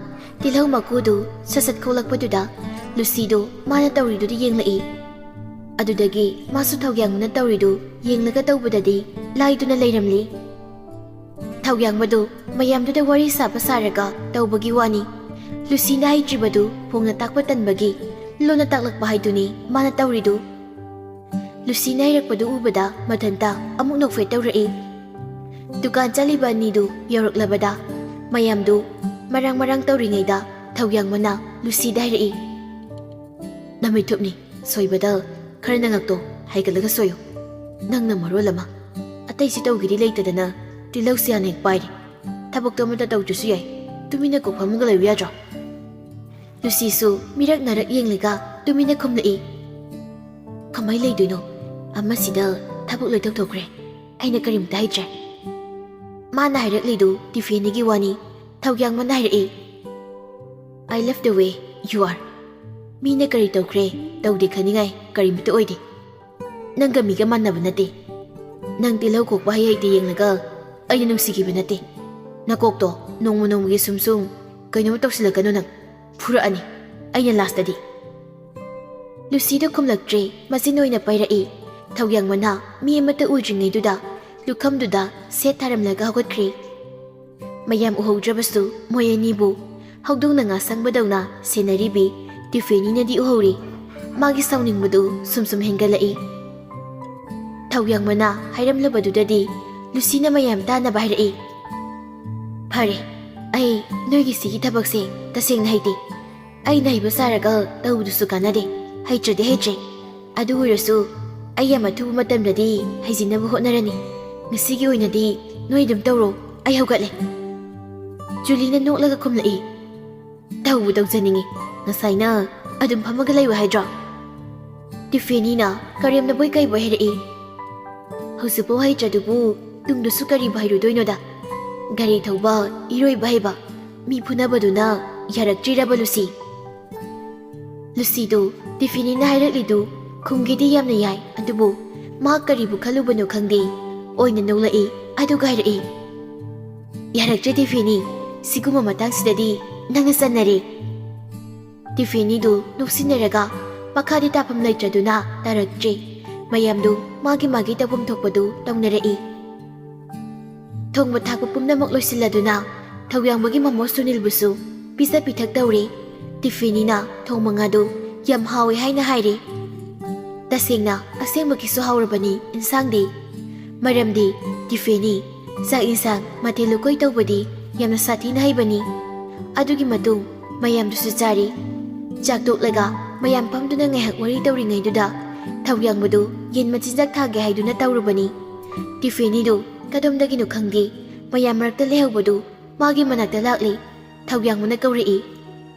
ꯇꯤꯜꯍꯧ ꯃꯀꯨꯗꯨ ꯁꯠ ꯁꯠ ꯈꯣꯛꯂꯛꯄꯗꯨꯗ ꯂꯨꯁꯤꯗꯨ ꯃꯥꯅ ꯇꯧꯔꯤꯗꯨꯗ ꯌꯦꯡꯂꯛꯏ꯫ ꯑꯗꯨꯗꯒꯤ ꯃꯥꯁꯨ ꯊꯧꯌꯥꯡꯃꯅ ꯇꯧꯔꯤꯗꯨ ꯌꯦꯡꯂꯒ ꯇꯧꯕꯗꯗꯤ ꯂꯥꯏꯗꯨꯅ ꯂꯩꯔꯝꯂꯤ꯫ ꯊꯧꯌꯥꯡꯕꯗꯨ ꯃꯌꯥꯝꯗꯨꯗ ꯋꯥꯔꯤ ꯁꯥꯕ ꯁꯥꯔꯒ ꯇꯧꯕꯒꯤ ꯋꯥꯅꯤ꯫ ꯂꯨꯁꯤꯅ ꯍꯩꯇ꯭ꯔꯤꯕꯗꯨ ꯐꯣꯡꯅ ꯇꯥꯛꯄ ꯇꯟꯕꯒꯤ ꯂꯣꯟꯅ ꯇꯥꯛꯂꯛꯄ ꯍꯥꯏꯗꯨꯅꯤ ꯃꯥꯅ ꯇꯧꯔꯤꯗꯨ꯫ ꯂꯨꯁꯤꯅ ꯍꯩꯔꯛꯄꯗꯨ ꯎꯕꯗ ꯃꯊꯟꯇ ꯑꯃꯨꯛ ꯅꯣꯛꯐꯦꯠ ꯇꯧꯔꯛꯏ꯫ ꯗꯨꯀꯥꯟ ꯆꯠꯂꯤꯕ ꯑꯅꯤꯗꯨ ꯌꯧꯔꯛꯂꯕꯗ ꯃꯌꯥꯝꯗꯨ ꯃꯔꯥꯡ ꯃꯔꯥꯡ ꯇꯧꯔꯤꯉꯩꯗ ꯊꯧꯌꯥꯡꯕꯅ ꯂꯨꯁꯤꯗ ꯍꯥꯏꯔꯛꯏ, "ꯅꯃꯤꯠꯊꯨꯞꯅꯤ ꯁꯣꯏꯕꯗ ꯈꯔ ꯅꯉꯛꯇꯣ ꯍꯥꯏꯒꯠꯂꯒ ꯁꯣꯏꯌꯨ꯫ ꯅꯪꯅ ꯃꯔꯣꯜ ꯑꯃ ꯑꯇꯩꯁꯤ ꯇꯧꯒꯦꯗꯤ ꯂꯩꯇꯗꯅ ꯇꯤꯜꯍꯧꯁꯤ ꯍꯥꯟꯅ ꯍꯦꯛ ꯄꯥꯏꯔꯤ꯫ ꯊꯕꯛꯇꯣ ꯑꯃꯠꯇ ꯇꯧꯗ꯭ꯔꯁꯨ ꯌꯥꯏ, ꯇꯨꯃꯤꯟꯅ ꯀꯣꯛ ꯐꯝꯃꯒ ꯂꯩꯌꯨ ꯌꯥꯗ꯭ꯔꯣ?" ꯂꯨꯁꯤꯁꯨ ꯃꯤꯔꯛ ꯅꯥꯔꯛ ꯌꯦꯡꯂꯒ ꯇꯨꯃꯤꯟꯅ ꯈꯨꯝꯂꯛꯏ, "ꯀꯃꯥꯏ ꯂꯩꯗꯣꯏꯅꯣ? ꯑꯃꯁꯤꯗ ꯊꯕꯛ ꯂꯣꯏ ꯇꯧꯊꯣꯛꯈ꯭ꯔꯦ, ꯑꯩꯅ ꯀꯔꯤꯝꯇ ꯍꯩꯇ꯭ꯔꯦ꯫" ꯃꯥꯅ ꯍꯥꯏꯔꯛꯂꯤꯗꯨ ꯇꯤꯐꯦꯅꯤꯒꯤ ꯋꯥꯅꯤ꯫ ꯊꯧꯌꯥꯡꯕꯅ ꯍꯥꯏꯔꯛꯏ, "I love the way you are꯫ ꯃꯤꯅ ꯀꯔꯤ ꯇꯧꯈ꯭ꯔꯦ ꯇꯧꯗꯦ ꯈꯟꯅꯤꯡꯉꯥꯏ ꯀꯔꯤꯃꯇ ꯑꯣꯏꯗꯦ꯫ ꯅꯪꯒ ꯃꯤꯒ ꯃꯥꯟꯅꯕ ꯅꯠꯇꯦ꯫ ꯅꯪ ꯇꯤꯜꯍꯧ ꯈꯣꯛꯄ ꯍꯩ ꯍꯩꯇꯦ ꯌꯦꯡꯂꯒ ꯑꯩꯅ ꯅꯨꯡꯁꯤꯈꯤꯕ ꯅꯠꯇꯦ꯫ ꯅꯀꯣꯛꯇꯣ ꯅꯣꯡꯃ ꯅꯣꯡꯃꯒꯤ ꯁꯨꯝ ꯁꯨꯝ ꯀꯩꯅꯣꯝ ꯇꯧꯁꯤꯜꯂꯛꯀꯅꯨ ꯅꯪ꯫ ꯐꯨꯔꯛꯑꯅꯤ ꯑꯩꯅ ꯂꯥꯁꯇꯗꯤ꯫" ꯂꯨꯁꯤꯗꯨ ꯈꯨꯝꯂꯛꯇ꯭ꯔꯦ, ꯃꯆꯤꯟ ꯑꯣꯏꯅ ꯄꯥꯏꯔꯛꯏ꯫ ꯊꯧꯌꯥꯡꯕꯅ ꯃꯤ ꯑꯃꯠꯇ ꯎꯗ꯭ꯔꯤꯉꯩꯗꯨꯗ ꯂꯨꯈꯝꯗꯨꯗ ꯁꯦꯠ ꯊꯥꯔꯝꯂꯒ ꯍꯧꯒꯠꯈ꯭ꯔꯦ꯫ ꯃꯌꯥꯝ ꯎꯍꯧꯗ꯭ꯔꯕꯁꯨ ꯃꯣꯏ ꯑꯅꯤꯕꯨ ꯍꯧꯗꯣꯡꯅ ꯉꯥ ꯁꯪꯕꯗꯧꯅ ꯁꯦꯟꯅꯔꯤꯕꯤ ꯇꯤꯐꯦꯅꯤꯅꯗꯤ ꯎꯍꯧꯔꯤ꯫ ꯃꯥꯒꯤ ꯁꯥꯎꯅꯤꯡꯕꯗꯨ ꯁꯨꯝ ꯁꯨꯝ ꯍꯦꯟꯒꯠꯂꯛꯏ꯫ ꯊꯧꯌꯥꯡꯕꯅ ꯍꯥꯏꯔꯝꯂꯕꯗꯨꯗꯗꯤ ꯂꯨꯁꯤꯅ ꯃꯌꯥꯝ ꯇꯥꯅꯕ ꯍꯥꯏꯔꯛꯏ, "ꯐꯔꯦ, ꯑꯩ ꯅꯣꯏꯒꯤ ꯁꯤꯒꯤ ꯊꯕꯛꯁꯦ ꯇꯁꯦꯡꯅ ꯍꯩꯇꯦ꯫ ꯑꯩꯅ ꯍꯩꯕ ꯁꯥꯔꯒ ꯇꯧꯕꯗꯨꯁꯨ ꯀꯥꯟꯅꯗꯦ꯫ ꯍꯩꯇ꯭ꯔꯗꯤ ꯍꯩꯇ꯭ꯔꯦ꯫ ꯑꯗꯨ ꯑꯣꯏꯔꯁꯨ ꯑꯩ ꯌꯥꯝ ꯑꯊꯨꯕ ꯃꯇꯝꯗꯗꯤ ꯍꯩꯖꯤꯟꯅꯕ ꯍꯣꯠꯅꯔꯅꯤ꯫ ꯉꯁꯤꯒꯤ ꯑꯣꯏꯅꯗꯤ ꯅꯣꯏ ꯑꯗꯨꯝ ꯇꯧꯔꯣ꯫ ꯑꯩ ꯍꯧꯒꯠꯂꯦ꯫" ꯖꯨꯂꯤꯅ ꯅꯣꯛꯂꯒ ꯈꯨꯝꯂꯛꯏ, "ꯇꯧꯕꯨ ꯇꯧꯖꯅꯤꯡꯉꯤ꯫ ꯉꯁꯥꯏꯅ ꯑꯗꯨꯝ ꯐꯝꯃꯒ ꯂꯩꯌꯨ ꯍꯥꯏꯗ꯭ꯔꯣ?" ꯇꯤꯐꯦꯅꯤꯅ ꯀꯔꯦꯝꯅꯕꯣꯏ ꯀꯩꯕꯣꯏ ꯍꯥꯏꯔꯛꯏ, "ꯍꯧꯖꯤꯛꯐꯥꯎ ꯍꯩꯇ꯭ꯔꯗꯨꯕꯨ ꯇꯨꯡꯗꯁꯨ ꯀꯔꯤꯕꯨ ꯍꯩꯔꯨꯗꯣꯏꯅꯣꯗ? ꯒꯥꯔꯤ ꯊꯧꯕ, ꯏꯔꯣꯏꯕ ꯍꯩꯕ, ꯃꯤ ꯐꯨꯅꯕꯗꯨꯅ ꯌꯥꯔꯛꯇ꯭ꯔꯤꯔꯕ, ꯂꯨꯁꯤ?" ꯂꯨꯁꯤꯗꯨ ꯇꯤꯐꯦꯅꯤꯅ ꯍꯥꯏꯔꯛꯂꯤꯗꯨ ꯈꯨꯝꯒꯦꯗꯤ ꯌꯥꯝꯅ ꯌꯥꯏ, ꯑꯗꯨꯕꯨ ꯃꯥ ꯀꯔꯤꯕꯨ ꯈꯜꯂꯨꯕꯅꯣ ꯈꯪꯗꯦ, ꯑꯣꯏꯅ ꯅꯣꯛꯂꯛꯏ꯫ ꯑꯗꯨꯒ ꯍꯥꯏꯔꯛꯏ, "ꯌꯥꯔꯛꯇ꯭ꯔꯦ ꯇꯤꯐꯦꯅꯤ, ꯁꯤꯒꯨꯝꯕ ꯃꯇꯥꯡꯁꯤꯗꯗꯤ ꯅꯪꯅ ꯆꯟꯅꯔꯦ꯫" ꯇꯤꯐꯦꯅꯤꯗꯨ ꯅꯣꯛꯁꯤꯟꯅꯔꯒ ꯃꯈꯥꯗꯤ ꯇꯥꯐꯝ ꯂꯩꯇ꯭ꯔꯗꯨꯅ ꯇꯥꯔꯛꯇ꯭ꯔꯦ꯫ ꯃꯌꯥꯝꯗꯨ ꯃꯥꯒꯤ ꯃꯥꯒꯤ ꯇꯧꯐꯝ ꯊꯣꯛꯄꯗꯨ ꯇꯧꯅꯔꯛꯏ꯫ ꯊꯣꯡꯕ ꯊꯥꯛꯄ ꯄꯨꯝꯅꯃꯛ ꯂꯣꯏꯁꯤꯜꯂꯗꯨꯅ ꯊꯧꯌꯥꯡꯕꯒꯤ ꯃꯃꯣ ꯁꯨꯅꯤꯜꯕꯨꯁꯨ ꯄꯤꯖ ꯄꯤꯊꯛ ꯇꯧꯔꯦ꯫ ꯇꯤꯐꯦꯅꯤꯅ ꯊꯣꯡꯕ ꯉꯥꯗꯨ ꯌꯥꯝ ꯍꯥꯎꯋꯦ ꯍꯥꯏꯅ ꯍꯥꯏꯔꯦ꯫ ꯇꯁꯦꯡꯅ ꯑꯁꯦꯡꯕꯒꯤꯁꯨ ꯍꯥꯎꯔꯕꯅꯤ ꯏꯟꯁꯥꯡꯗꯤ꯫ ꯃꯔꯝꯗꯤ ꯇꯤꯐꯦꯅꯤ ꯆꯥꯛ ꯏꯟꯁꯥꯡ ꯃꯊꯦꯜ ꯂꯨꯀꯣꯏ ꯇꯧꯕꯗꯤ ꯌꯥꯝꯅ ꯁꯥꯊꯤꯅ ꯍꯩꯕꯅꯤ꯫ ꯑꯗꯨꯒꯤ ꯃꯇꯨꯡ ꯃꯌꯥꯝꯗꯨꯁꯨ ꯆꯥꯔꯤ꯫ ꯆꯥꯛ ꯇꯣꯛꯂꯒ ꯃꯌꯥꯝ ꯐꯝꯗꯨꯅ ꯉꯥꯏꯍꯥꯛ ꯋꯥꯔꯤ ꯇꯧꯔꯤꯉꯩꯗꯨꯗ ꯊꯧꯌꯥꯡꯕꯗꯨ ꯌꯦꯟ ꯃꯆꯤꯟꯖꯥꯛ ꯊꯥꯒꯦ ꯍꯥꯏꯗꯨꯅ ꯇꯧꯔꯨꯕꯅꯤ꯫ ꯇꯤꯐꯦꯅꯤꯗꯨ ꯀꯗꯣꯝꯗꯒꯤꯅꯣ ꯈꯪꯗꯦ, ꯃꯌꯥꯝ ꯃꯔꯛꯇ ꯂꯩꯍꯧꯕꯗꯨ ꯃꯥꯒꯤ ꯃꯅꯥꯛꯇ ꯂꯥꯛꯂꯤ꯫ ꯊꯧꯌꯥꯡꯕꯅ ꯀꯧꯔꯛꯏ,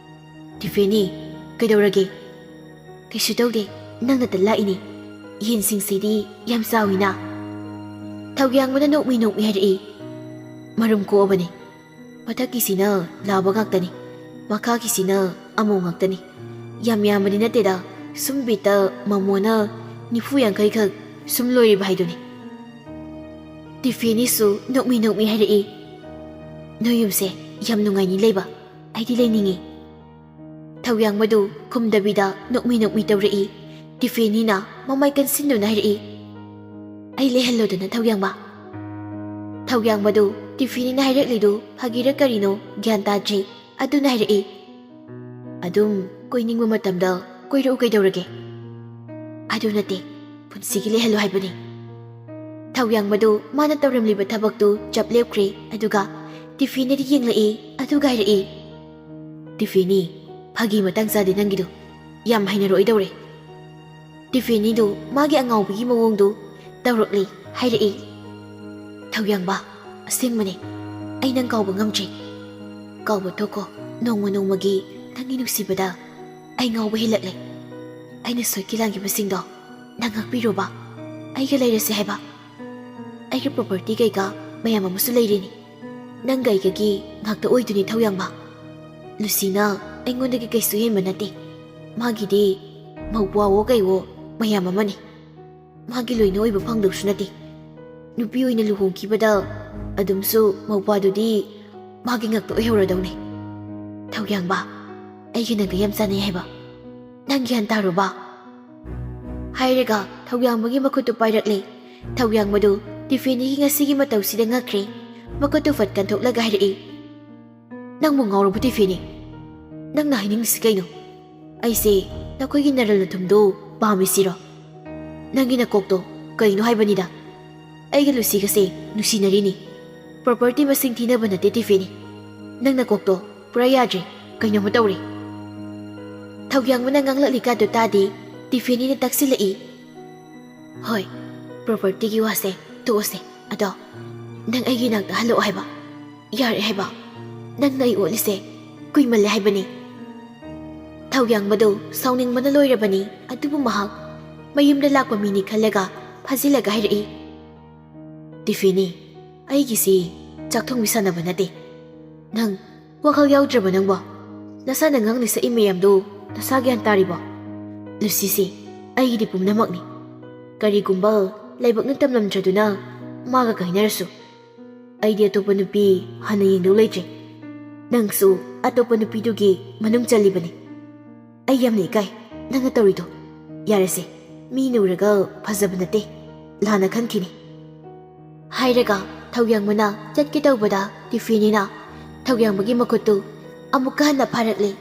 "ꯇꯤꯐꯦꯅꯤ, ꯀꯩꯗꯧꯔꯒꯦ?" "ꯀꯩꯁꯨ ꯇꯧꯗꯦ, ꯅꯪ ꯅꯇ ꯂꯥꯛꯏꯅꯦ꯫ ꯌꯦꯟꯁꯤꯡꯁꯤꯗꯤ ꯌꯥꯝ ꯆꯥꯎꯏꯅ꯫" ꯊꯧꯌꯥꯡꯕꯅ ꯅꯣꯛꯃꯤ ꯅꯣꯛꯃꯤ ꯍꯥꯏꯔꯛꯏ, "ꯃꯔꯨꯝ ꯀꯣꯛꯑꯕꯅꯤ꯫ ꯃꯊꯛꯀꯤꯁꯤꯅ ꯂꯥꯕ ꯉꯥꯛꯇꯅꯤ, ꯃꯈꯥꯒꯤꯁꯤꯅ ꯑꯃꯣꯝ ꯉꯥꯛꯇꯅꯤ꯫ ꯌꯥꯝ ꯌꯥꯝꯕꯗꯤ ꯅꯠꯇꯦꯗ, ꯁꯨꯝ ꯕꯤꯠꯇ ꯃꯃꯣꯅ ꯅꯤꯐꯨ ꯌꯥꯡꯈꯩꯈꯛ ꯁꯨꯝ ꯂꯣꯏꯔꯤꯕ ꯍꯥꯏꯗꯨꯅꯤ꯫" ꯇꯤꯐꯦꯅꯤꯁꯨ ꯅꯣꯛꯃꯤ ꯅꯣꯛꯃꯤ ꯍꯥꯏꯔꯛꯏ, "ꯅꯣꯏ ꯌꯨꯝꯁꯦ ꯌꯥꯝ ꯅꯨꯡꯉꯥꯏꯅꯤ ꯂꯩꯕ꯫ ꯑꯩꯗꯤ ꯂꯩꯅꯤꯡꯉꯤ꯫" ꯊꯧꯌꯥꯡꯕꯗꯨ ꯈꯨꯝꯗꯕꯤꯗ ꯅꯣꯛꯃꯤ ꯅꯣꯛꯃꯤ ꯇꯧꯔꯛꯏ꯫ ꯇꯤꯐꯦꯅꯤꯅ ꯃꯃꯥꯏ ꯀꯟꯁꯤꯟꯗꯨꯅ ꯍꯥꯏꯔꯛꯏ, "ꯑꯩ ꯂꯩꯍꯜꯂꯣꯗꯅ ꯊꯧꯌꯥꯡꯕ꯫ ꯊꯧꯌꯥꯡꯕꯗꯨ ꯇꯤꯐꯤꯅꯤꯅ ꯍꯥꯏꯔꯛꯂꯤꯗꯨ ꯐꯥꯒꯤꯔ ꯀꯔꯤꯅꯣ ꯒ꯭ꯌꯥꯟ ꯇꯥꯗ꯭ꯔꯦ꯫ ꯑꯗꯨꯅ ꯍꯥꯏꯔꯛꯏ, "ꯑꯗꯨꯝ ꯀꯣꯏꯅꯤꯡꯕ ꯃꯇꯝꯗ ꯀꯣꯏꯔꯛꯎ ꯀꯩꯗꯧꯔꯒꯦ?" "ꯑꯗꯨ ꯅꯠꯇꯦ, ꯄꯨꯟꯁꯤꯒꯤ ꯂꯩꯍꯜꯂꯨ ꯍꯥꯏꯕꯅꯤ꯫" ꯊꯧꯌꯥꯡꯕꯗꯨ ꯃꯥꯅ ꯇꯧꯔꯝꯂꯤꯕ ꯊꯕꯛꯇꯨ ꯆꯞ ꯂꯦꯞꯈ꯭ꯔꯦ꯫ ꯑꯗꯨꯒ ꯇꯤꯐꯤꯅꯤꯗ ꯌꯦꯡꯂꯛꯏ꯫ ꯑꯗꯨꯒ ꯍꯥꯏꯔꯛꯏ, "ꯇꯤꯐꯤꯅꯤ, ꯐꯥꯒꯤ ꯃꯇꯥꯡ ꯆꯥꯗꯦ ꯅꯪꯒꯤꯗꯨ꯫ ꯌꯥꯝ ꯍꯩꯅꯔꯣꯏꯗꯧꯔꯦ꯫" ꯇꯤꯐꯤꯅꯤꯗꯨ ꯃꯥꯒꯤ ꯑꯉꯥꯎꯕꯒꯤ ꯃꯑꯣꯡꯗꯨ ꯇꯧꯔꯛꯂꯤ꯫ ꯍꯥꯏꯔꯛꯏ, "ꯊꯧꯌꯥꯡꯕ, ꯑꯁꯦꯡꯕꯅꯦ, ꯑꯩ ꯅꯪ ꯀꯥꯎꯕ ꯉꯝꯗ꯭ꯔꯦ꯫ ꯀꯥꯎꯕ ꯊꯣꯛꯈꯣ, ꯅꯣꯡꯃ ꯅꯣꯡꯃꯒꯤ ꯅꯪꯒꯤ ꯅꯨꯡꯁꯤꯕꯗ ꯑꯩ ꯉꯥꯎꯕ ꯍꯦꯜꯂꯛꯂꯦ꯫ ꯑꯩꯅ ꯁꯣꯏꯈꯤ ꯂꯥꯟꯈꯤꯕꯁꯤꯡꯗꯣ ꯅꯪ ꯉꯥꯛꯄꯤꯔꯣꯕ꯫ ꯑꯩꯒ ꯂꯩꯔꯁꯦ ꯍꯥꯏꯕ꯫ ꯑꯩꯒꯤ ꯄ꯭ꯔꯣꯄꯔꯇꯤ ꯀꯩꯀꯥ ꯃꯌꯥꯝ ꯑꯃꯁꯨ ꯂꯩꯔꯤꯅꯤ꯫ ꯅꯪꯒ ꯑꯩꯒꯒꯤ ꯉꯥꯛꯇ ꯑꯣꯏꯗꯣꯏꯅꯤ ꯊꯧꯌꯥꯡꯕ꯫ ꯂꯨꯁꯤꯅ ꯑꯩꯉꯣꯟꯗꯒꯤ ꯀꯩꯁꯨ ꯍꯦꯟꯕ ꯅꯠꯇꯦ꯫ ꯃꯥꯒꯤꯗꯤ ꯃꯧꯄ꯭ꯋꯥꯋꯣ ꯀꯩꯋꯣ ꯃꯌꯥꯝ ꯑꯃꯅꯤ꯫ ꯃꯥꯒꯤ ꯂꯣꯏꯅ ꯑꯣꯏꯕ ꯐꯪꯗꯧꯁꯨ ꯅꯠꯇꯦ꯫ ꯅꯨꯄꯤ ꯑꯣꯏꯅ ꯂꯨꯍꯣꯡꯈꯤꯕꯗ ꯑꯗꯨꯝꯁꯨ ꯃꯧꯄ꯭ꯋꯥꯗꯨꯗꯤ ꯃꯥꯒꯤ ꯉꯥꯛꯇ ꯑꯣꯏꯍꯧꯔꯗꯧꯅꯦ꯫ ꯊꯧꯌꯥꯡꯕ, ꯑꯩꯒꯤ ꯅꯪꯒ ꯌꯥꯝ ꯆꯥꯟꯅꯩ ꯍꯥꯏꯕ꯫ ꯅꯪ ꯒ꯭ꯌꯥꯟ ꯇꯥꯔꯣꯕ꯫" ꯍꯥꯏꯔꯒ ꯊꯧꯌꯥꯡꯕꯒꯤ ꯃꯈꯨꯠꯇꯨ ꯄꯥꯏꯔꯛꯂꯦ꯫ ꯊꯧꯌꯥꯡꯕꯗꯨ ꯇꯤꯐꯤꯅꯤꯒꯤ ꯉꯁꯤꯒꯤ ꯃꯇꯧꯁꯤꯗ ꯉꯛꯈ꯭ꯔꯦ꯫ ꯃꯈꯨꯠꯇꯨ ꯐꯠ ꯀꯟꯊꯣꯛꯂꯒ ꯍꯥꯏꯔꯛꯏ, "ꯅꯪꯕꯨ ꯉꯥꯎꯔꯕ ꯇꯤꯐꯤꯅꯤ? ꯅꯪꯅ ꯍꯥꯏꯅꯤꯡꯉꯤꯁꯤ ꯀꯩꯅꯣ? ꯑꯩꯁꯦ ꯅꯈꯣꯏꯒꯤ ꯅꯔꯜ ꯅꯊꯨꯝꯗꯣ ꯄꯥꯝꯃꯤꯁꯤꯔꯣ? ꯅꯪꯒꯤ ꯅꯀꯣꯛꯇꯣ ꯀꯩꯅꯣ ꯍꯥꯏꯕꯅꯤꯗ꯫ ꯑꯩꯒ ꯂꯨꯁꯤꯒꯁꯦ ꯅꯨꯡꯁꯤꯅꯔꯤꯅꯤ꯫ ꯄ꯭ꯔꯣꯄꯔꯇꯤ ꯃꯁꯤꯡ ꯊꯤꯅꯕ ꯅꯠꯇꯦ ꯇꯤꯐꯤꯅꯤ꯫ ꯅꯪ ꯅꯀꯣꯛꯇꯣ ꯄꯨꯔꯥ ꯌꯥꯗ꯭ꯔꯦ, ꯀꯩꯅꯣꯝꯃ ꯇꯧꯔꯦ꯫" ꯊꯧꯌꯥꯡꯕꯅ ꯉꯥꯡꯂꯛꯂꯤꯀꯥꯟꯗꯨ ꯇꯥꯗꯦ꯫ ꯇꯤꯐꯤꯅꯤꯅ ꯇꯛꯁꯤꯜꯂꯛꯏ, "ꯍꯣꯏ, ꯄ꯭ꯔꯣꯄꯔꯇꯤꯒꯤ ꯋꯥꯁꯦ ꯇꯣꯛꯑꯁꯦ꯫ ꯑꯗꯣ ꯅꯪ ꯑꯩꯒꯤ ꯏꯅꯥꯛꯇ ꯍꯜꯂꯛꯑꯣ ꯍꯥꯏꯕ꯫ ꯌꯥꯔꯦ ꯍꯥꯏꯕ꯫ ꯅꯪꯅ ꯑꯩ ꯑꯣꯠꯂꯤꯁꯦ ꯀꯨꯏꯃꯜꯂꯦ ꯍꯥꯏꯕꯅꯤ꯫" ꯊꯧꯌꯥꯡꯕꯗꯨ ꯁꯥꯎꯅꯤꯡꯕꯅ ꯂꯣꯏꯔꯕꯅꯤ꯫ ꯑꯗꯨꯕꯨ ꯃꯍꯥꯛ ꯃꯌꯨꯝꯗ ꯂꯥꯛꯄ ꯃꯤꯅꯤ ꯈꯜꯂꯒ ꯐꯥꯖꯤꯜꯂꯒ ꯍꯥꯏꯔꯛꯏ, "ꯇꯤꯐꯤꯅꯤ, ꯑꯩꯒꯤꯁꯤ ꯆꯥꯛ ꯊꯣꯡꯕꯤ ꯁꯥꯟꯅꯕ ꯅꯠꯇꯦ꯫ ꯅꯪ ꯋꯥꯈꯜ ꯌꯥꯎꯗ꯭ꯔꯕ ꯅꯪꯕꯣ? ꯅꯁꯥꯅ ꯉꯥꯡꯅ ꯁꯛꯏ ꯃꯌꯥꯝꯗꯨ ꯅꯁꯥ ꯒ꯭ꯌꯥꯟ ꯇꯥꯔꯤꯕꯣ? ꯂꯨꯁꯤꯁꯤ ꯑꯩꯒꯤꯗꯤ ꯄꯨꯝꯅꯃꯛꯅꯤ꯫ ꯀꯔꯤꯒꯨꯝꯕ ꯂꯥꯏꯕꯛꯅ ꯇꯝꯂꯝꯗ꯭ꯔꯗꯨꯅ ꯃꯥꯒ ꯀꯥꯏꯅꯔꯁꯨ, ꯑꯩꯗꯤ ꯑꯇꯣꯞꯄ ꯅꯨꯄꯤ ꯍꯥꯟꯅ ꯌꯦꯡꯗꯧ ꯂꯩꯇ꯭ꯔꯦ꯫ ꯅꯪꯁꯨ ꯑꯇꯣꯞꯄ ꯅꯨꯄꯤꯗꯨꯒꯤ ꯃꯅꯨꯡ ꯆꯜꯂꯤꯕꯅꯤ꯫ ꯑꯩ ꯌꯥꯝꯅ ꯏꯀꯥꯏ ꯅꯪꯅ ꯇꯧꯔꯤꯗꯣ꯫ ꯌꯥꯔꯦꯁꯦ, ꯃꯤꯅ ꯎꯔꯒ ꯐꯖꯕ ꯅꯠꯇꯦ, ꯂꯥꯟꯅ ꯈꯟꯈꯤꯅꯤ꯫" ꯍꯥꯏꯔꯒ ꯊꯧꯌꯥꯡꯕꯅ ꯆꯠꯀꯦ ꯇꯧꯕꯗ ꯇꯤꯐꯤꯅꯤꯅ ꯊꯧꯌꯥꯡꯕꯒꯤ ꯃꯈꯨꯠꯇꯨ ꯑꯃꯨꯛꯀ ꯍꯟꯅ ꯐꯥꯔꯛꯂꯦ꯫